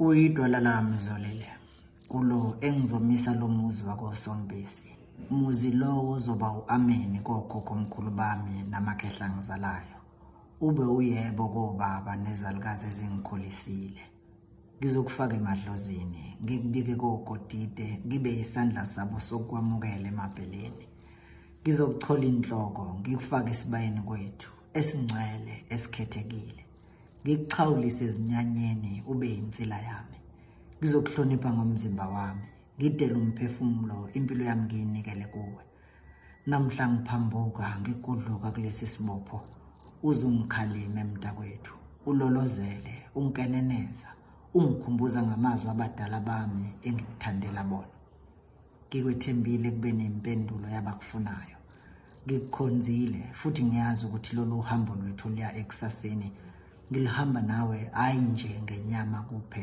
Uyidwala lami Zolile, kulo engizomisa lo muzi wakoSompisi. Muzi lowo ozoba u-ameni kokhokho mkhulu bami namakhehla angizalayo. Ube uyebo kobaba nezalukazi ezingikhulisile. Ngizokufaka emadlozini, ngikubike kogodide, ngibe isandla sabo sokwamukela emabheleni. Ngizokuchola inhloko, ngikufake esibayeni kwethu esingcwele esikhethekile. Ngikuxhawulise ezinyanyeni ube yinsila yami. Ngizokuhlonipha ngomzimba wami, ngidele umphefumulo, impilo yami ngiyinikele kuwe. Namhla ngiphambuka ngigudluka kulesi sibopho, uzungikhalime mntakwethu, ulolozele, unkeneneza, ungikhumbuza ngamazwi abadala bami engikuthandela bona. Ngikwethembile kube nempendulo yabakufunayo. Ngikukhonzile futhi ngiyazi ukuthi lolu hambo lwethu luya ekusaseni. Ngilihamba nawe hhayi nje ngenyama kuphela.